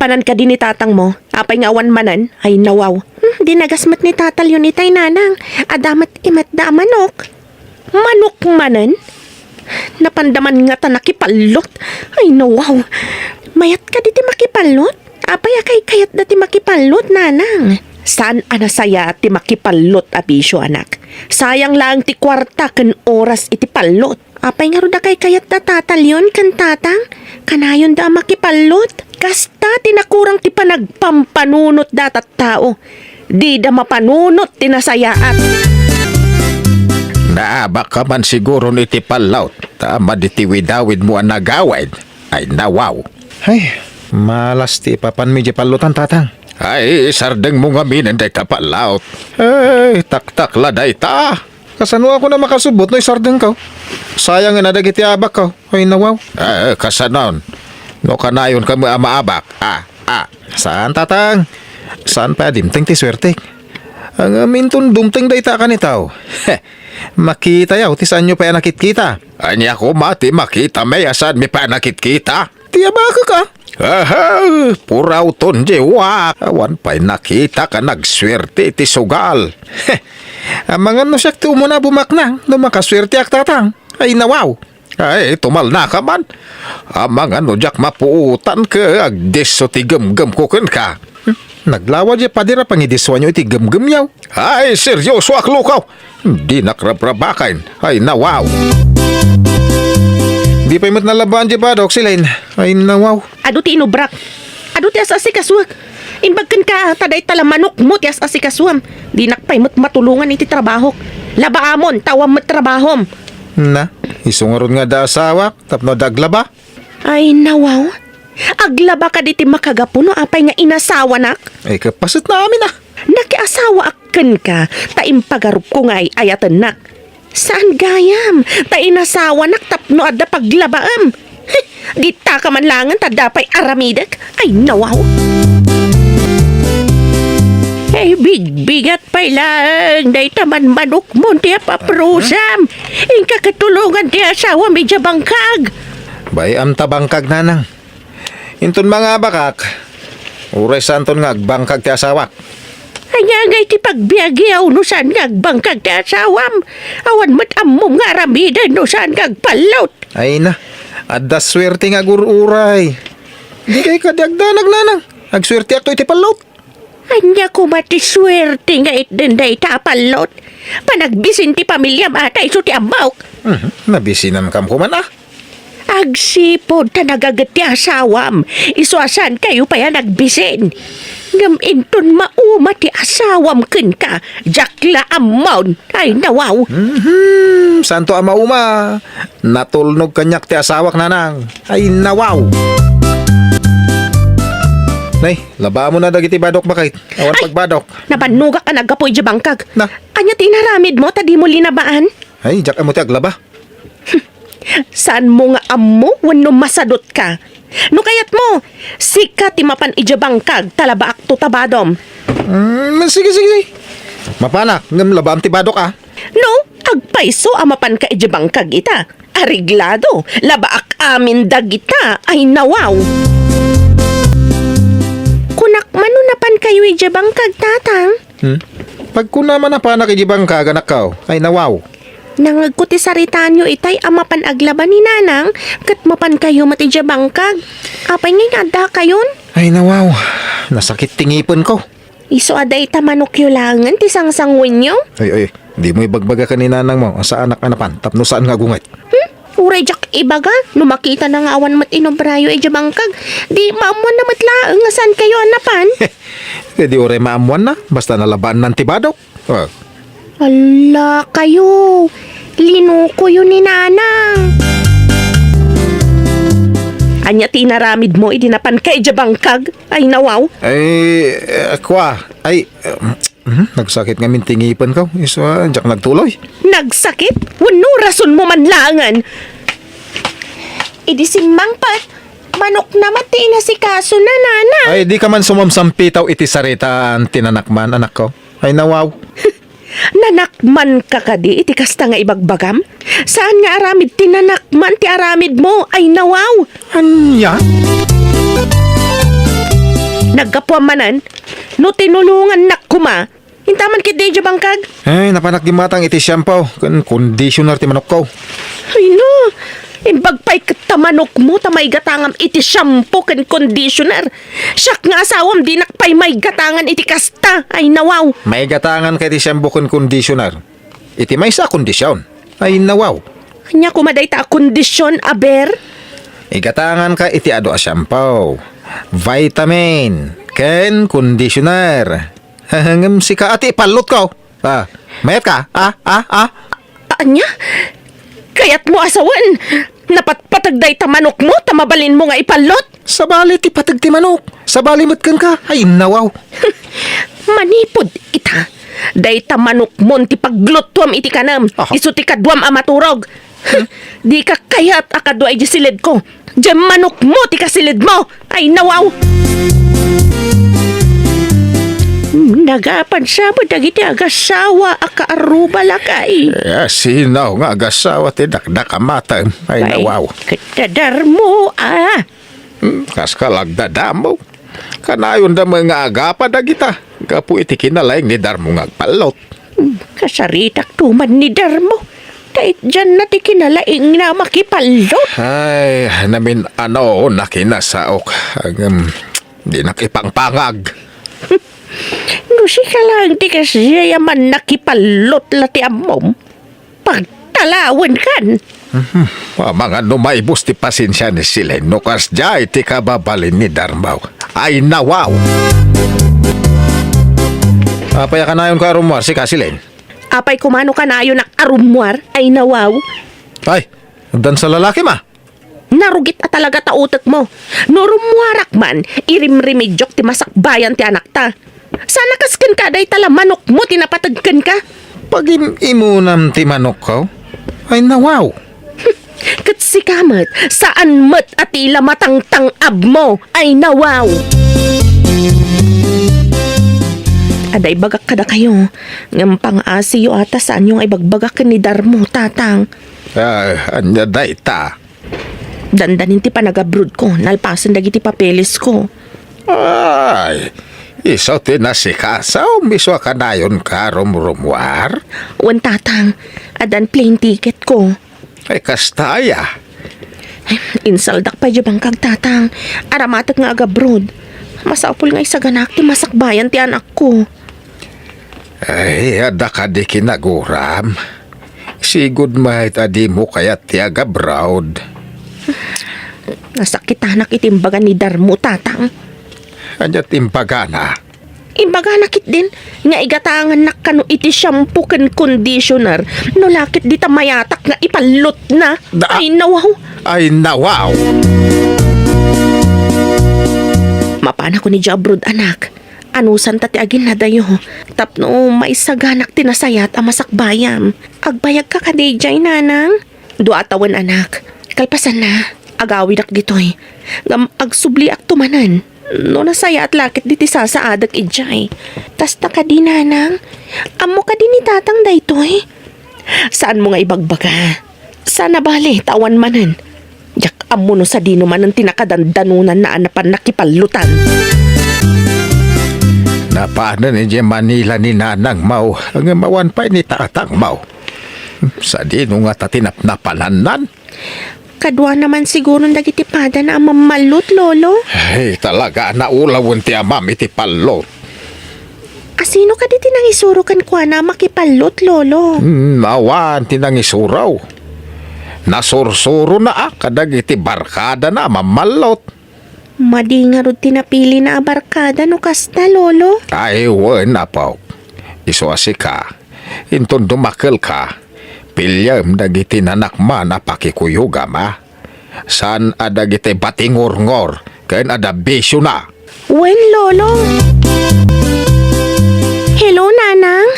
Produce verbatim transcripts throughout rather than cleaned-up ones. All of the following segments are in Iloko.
Anan kadi ni tatangmo? Apay nga awan manen? Ay, nawaw. Hmm, dinagas met ni Tata Leon itay, nanang. Adda met imetda a manok. Manok manen? Napanda man ngata nakipallot. Ay, nawaw. Mayat kadi ti makipallot? Apay a kaykayatda ti makipallot, nanang? Saan a nasayaat ti makipallot a bisio, anak. Sayang laeng ti kuarta ken oras iti pallot. Apay ngarud a kaykayatda Tata Leon ken Tatang? Kanayonda a makipallot. Kasta ti nakurang ti panagpampanunotda a tattao. Dida mapanunot ti nasayaat. Naabak ka man siguron iti pallot, ta madi ti widawidmo a nagawid. Ay, nawaw. Ay, malas ti ipapanmi di pallotan, Tatang. Ay, isardengmo ngaminen dayta pallot. Ay, taktakla dayta. Kasano ako na makasubot no isardengko? Sayangen a dagiti abakko. Ay, nawaw. Eh, kasanon? No kanayonka met a maabak. Ah, ah. Saan, Tatang? Saan pay a dimteng ti suertek? Ngem inton dumteng dayta a kanitaw. Makitayo ti saanyo pay a nakitkita. Ania koma ti makitami a saanmi pay a nakitkita? Ti abakek a. Aha, purawton diak. Awan pay nakitak a nagsuerte iti sugal. Amangan no siak ti umuna a bumaknang no makasuerteak, Tatang. Ay, nawaw. Ay, tumalnaka man. Amangan no diak mapuotan ket agdisso ti gemgemko kenka. Hmm? Naglawa diay pader a pangidissuanyo iti gemgemyo. Ay, seryosoak, lukaw. Dinak rabrabaken. Ay, nawaw. Di pay met nalabaan diay badok, Celine. Ay, nawaw. Adu ti inubrak. Adu ti as-asikasuek. Imbag kenka, ta dayta la manokmo ti as-asikasuem. Dinak pay met matulongan iti trabahok. Labaamon, ta awan met trabahom. Na, isu ngarud nga adda asawak, tapno adda aglaba? Ay, nawaw. Aglaba kadi ti makagapu no apay nga inasawanak? Ay, kapaset na amin, ah. Nakiasawaak kenka, ta impagarupko nga ay-ayatennak. Saan gayam, ta inasawanak tapno adda paglabaem. Heh, ditaka man laengen ta adda pay aramidek. Ay, nawaw. Ay, bigbigat pay laeng, dayta man manokmon ti apaprusam. Inka ket tulongan ti asawam idiay bangkag. Bay-am ta bangkag, nanang. Inton mangabakak, uray saanton nga agbangkag ti asawak. Ania ngay ti pagbiagiaw no saan nga agbangkag ti asawam? Awan met ammom nga aramiden no saan nga agpallot. Ay na, adda suerte nga agur-uray. Dikay kadi agdanag, nanang. Agsuerteakto iti pallot. Ania koma ti suerte nga itden dayta a pallot? Panagbisin ti pamiliam ata isu ti ammok. Mhm, nabisinankam koma, ah. Agsipud ta nagaget ti asawam, isu a saankayo pay a nagbisin. Ngem inton mauma ti asawam kenka, diak la ammon. Ay, nawaw. Mhm, saanto a mauma. Natulnog kaniak ti asawak, nanang. Ay, nawaw. Nay, labaamon a dagiti badok, baket. Awan Ay, pagbadok. Nabannogak a naggapu idiay bangkag. Na? Ania ti inaramidmo ta dimo linabaan? Ay, diak ammo ti aglaba. Saanmo nga ammo wenno masadutka? No kayatmo, sika ti mapan idiay bangkag ta labaakto ta badom. Mm, sige, sige, sige. Mapanak, ngem labaam ti badok, ah. No, agpayso a mapanka idiay bangkag ita. Areglado, labaak amin dagita. Ay, nawaw. Kunak man no napankayo idiay bangkag, Tatang? Hmm? Pagkuna man a panak idiay bangkag, anakko. Ay, nawaw. Nangegko ti saritaanyo itay a mapan aglaba ni Nanang ket mapankayo met idiay bangkag. Apay ngay nga addakayon? Ay, nawaw. Nasakit ti ngipenko. Isu a dayta manokyo laengen ti sangsanguenyo? Ay, ay, dimo ibagbaga ken ni nanangmo a saanak a napan tapno saan nga agunget. Hmm? Uray diak ibaga, no makitana nga awan met inobrayo idiay bangkag, di maammoanna met laeng nga saankayo a napan. Ket di uray maammoanna, basta nalabaannan ti badok. Ah. Ala kayo, linukoyo ni Nanang. Ania ti inaramidmo idi napanka idiay bangkag? Ay, nawaw. Ay, eh, kua, ay, um, mhm, nagsakit ngamin ti ngipenko. Isu a, diak nagtuloy. Nagsakit? Wenno rasonmo man laengen? Idi simmangpet, manokna met ti inasikasona, Nanang. Ay, dika man sumamsampitaw iti saritaan ti nanakman, anakko. Ay, nawaw. Nanakmanka kadi iti kasta nga ibagbagam? Saan nga aramid ti nanakman ti aramidmo? Ay, nawaw! Ania? Naggapuam manen, no tinulongannak koma, intaman ketdi idiay bangkag. Ay, napanak dimmatang iti shampoo ken conditioner ti manokko. Ay no, imbag pay ket ta manokmo ta maigatangam iti shampoo ken conditioner. Siak nga asawam, dinak pay maigatangan iti kasta. Ay nawaw. Maigatangan ka iti shampoo ken conditioner iti maysa a kondisyon. Ay nawaw. Ania koma dayta a kondisyon, aber? Igatangan ka iti adu a shampoo, vitamin, ken conditioner. Ngem sika, ati ipallot ko. Ah, mayat ka? Ah, ah, ah. Ania? Kayatmo a sawen? Napatpateg dayta manokmo ta mabalinmo nga ipallot? Sabali ti pateg ti manok. Sabali met kenka. Ay, nawaw. Manipud ita, dayta manokmon ti pagluttuam iti kanem. Aha. Isu ti kaduam a maturog. Dika kayat a kadua idiay silidko. Diay manokmo ti kasilidmo. Ay, nawaw! Nagapan sa mo dagiti agasawa a kaarrubal, lakay. Eh, sino nga agasawa ti dakdakamatem? Ay, nawaw. Ket ti Darmo, ah. Hmm, kas ka lagdadamo. Kanayon da met nga agapa dagita gapu iti kinalaing ni Darmo nga agpallot. Hmm, kasaritak tuman ni Darmo. Ta itdianna ti kinalaingna a makipallot. Ay, namin-ano, nakinasaok. Ngem, dinak ipangpangag. No sika laeng ti kasdiay a mannakipallot la ti ammom, pagtalawenkan. Mhm. Amangan no maibus ti pasensia ni Silen no kasdiay ti kababalin ni Darmo. Ay, nawaw! Apay a kanayon ka a rummuar, sika, Silen? Apay koma no kanayonak a rummuar? Ay, nawaw! Ay, addan sa lalaki ma? Narugit a talaga ta utekmo. No rummuarak man, irimrimidiok ti masakbayan ti anakta. Sana kas kenka, dayta la manokmo ti napateg kenka. Pagim-imunam ti manokko? Ay, nawaw. Ket sika met, saan met a ti la matangtang-abmo. Ay, nawaw. Adda ibagak kadakayo, ngem pang-asiyo a ta saanyo nga ibagbaga ken ni Darmo, Tatang. Ah, ania dayta? Dandanin ti panagabrodko, nalpasen dagiti papelesko. Ay, isu ti nasikasom, isu a kanayonka a rumrummuar? Wen, Tatang, addan plane ticketko. Ay, kasta aya? Insaldak pay diay bangkag, Tatang. Aramatek nga agabrod. Masapul nga isaganak ti masakbayan ti anakko. Ay, adda kadi kinaguram? Sigud met a dimo kayat ti agabroad. Nasakitanak iti imbaga ni Darmo, Tatang. Ania ti imbagana? Imbagana ketdin nga igatangannak kano iti shampoo ken conditioner, no la ket dita mayatak nga ipallotna. Da- Ay, nawaw! Ay, nawaw! Mapanakon idiay abroad, anak. Anusanta ti aginnadayo tapno maisaganak ti nasayaat a masakbayam. Agbayagka kadi idiay, Nanang? Dua a tawen, anak. Kalpasanna, agawidak ditoy. Ngem agsubliakto manen no nasayaat la ketdi ti sasaadek idiay. Kasta kadi, Nanang? Ammo kadi ni Tatang daytoy? Saanmo nga ibagbaga. Sana bale ta awan manen. Diak ammo no sadino manen ti nakadandanonanna a napan nakipallotan. Napanen idiay Manila ni nanangmo, ngem awan pay ni tatangmo. Sadino ngata ti napnapanannan? Kaduana man siguron dagiti padana a mammallot, Lolo. Ay, talaga a naulawen ti amam iti pallot. Asino kadi ti nangisuro kenkuana a makipallot, Lolo? Hmm, awan ti nangisuro. Nasursurona a kadagiti barkadana a mammallot. Madi ngarud ti napilina a barkada no kasta, Lolo? Ay, wen, apok. Isu a sika, inton dumakelka, piliem dagiti nanakman a pakikuyogam, a? Saan a dagiti batingorngor ken adda bisiona. Wen, Lolo. Hello, Nanang.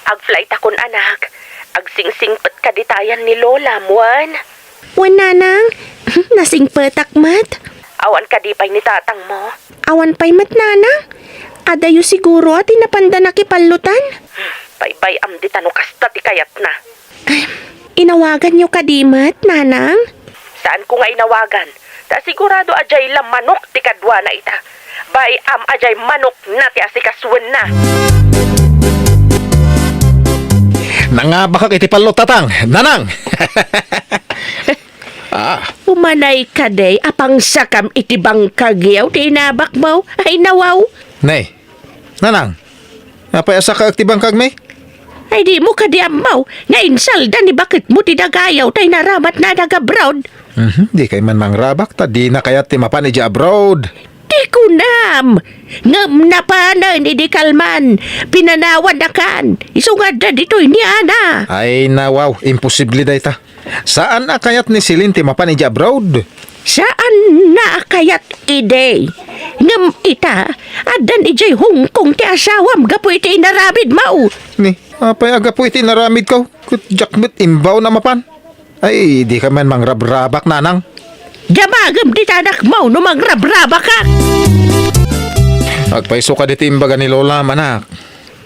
Agflightakon, anak. Agsingsingpet kadi tayan ni Lolam, wen? Wen, Nanang. Nasingpetak met. Awan kadi pay ni tatangmo? Awan pay met, Nanang. Adayo siguro a ti napanda nakipallotan. Baybay-am dita no kasta ti kayatna. Ay, inawaganyo kadi met, Nanang? Saanko nga inawagan. Ta sigurado a diay la manok ti kaduana ita. Bay-am a diay manokna ti asikasuenna. Nangabakak iti pallo, Tatang. Nanang! Ah. Umanay kadi a pangsakam iti bangkagyo ti inabakmo. Ay, nawaw. Nay, Nanang, apay a sakaek ti bangkagmi? Ay, dimo kadi ammo nga insalda ni baketmo ti dagayaw ta inaramatna nag-abroad? Mhm, dikay man mangrabak ta dina kayat ti mapan idiay abroad. Ti kunam, ngem napanen idi kalman, pinanawannakan, isu nga adda ditoy ni Ana. Ay, nawaw, imposible dayta. Saan a kayat ni Celine ti mapan idiay abroad? Saanna a kayat idi. Ngem ita, addan idiay Hong Kong ti asawam gapu iti inaramidmo. Ni, apay a gapu iti inaramidko? Ket diak met imbawna mapan. Ay, dika man mangrabrabak, Nanang. Damagem dita anakmo no mangrabrabakak. Agpayso kadi ti imbaga ni Lolam, anak.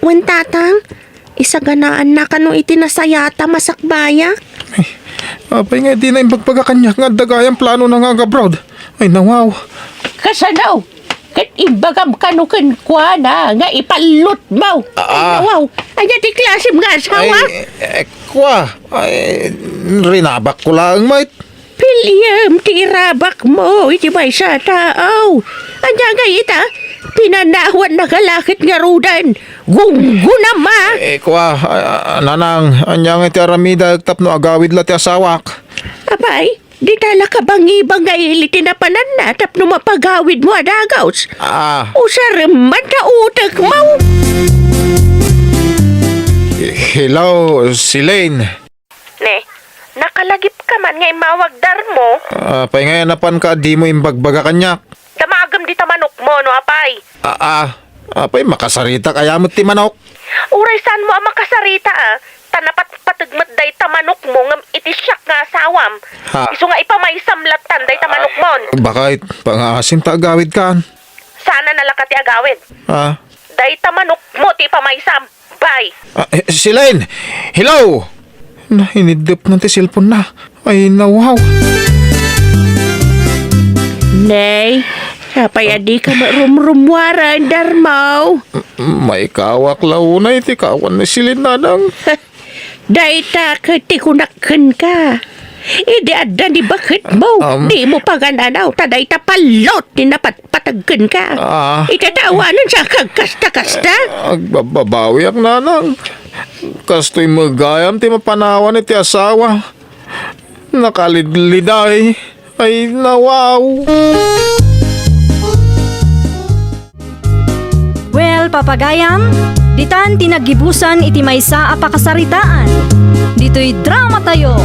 Wen, Tatang, isaganaanna kano iti nasayatam a sakbayak. Ay, apay nga dina imbagbaga kaniak nga adda gayam planona nga ag-abroad? Ay, nawaw. Kasano? Ket imbagam kano kenkuana nga ipallotmo. Ah. Ay, nawaw. Ania ti klasem nga asawa? Ay, eh, kwa. Ay, rinabakko laeng met. Piliem ti irabakmo iti maysa a tao. Ania ngay ita? Pinanawanna ka la ket ngaruden. Gunggonam a. Eh, kwa, ah, ah, Nanang, ania ngay ti aramidek tapno agawid la ti asawak? Apay, dita la kabangibang nga ili ti napananna tapno mapagawidmo a dagus. Ah. Usarem man ta utekmo. Hello, Celine. Ne, nakalagipka man nga immawag darmo? Apay ngay a napanka a dimo imbagbaga kaniak? Damagem dita manokmo, no, apay? Ah, ah. Apay, makasaritak aya met ti manok? Uray saanmo a makasarita, a. Ta napatpateg met dayta manokmo ngem iti siak nga asawam. Ha? Isu nga ipamaysam lattan dayta manokmon. Bakit? Pangaasim ta agawidkan. Saan a nalaka ti agawid? Ha? Dayta manokmo ti ipamaysam. Bay. Ah, eh, Celine! Hello! Nainiddepna ti cellphone-na. Ay, nawaw. Nay, apay a dika marumrumuaren, darmo? M-, maikawak la unay ti kawan ni Celine, Nanang. Dayta ket ti kunak kenka. Idi adda ni baketmo, um, dimo pagan-anaw ta dayta pallot ti napatpateg kenka. Ah. Ita ta awanen sa kagkasta-kasta. Agbababawiak, Nanang. Kastoy met gayam ti mapanawan iti asawa. Nakalidliday. Ay, nawaw. Well, papagayam, ditan ti naggibusan iti maysa a pakasaritaan. Ditoy dramatayo.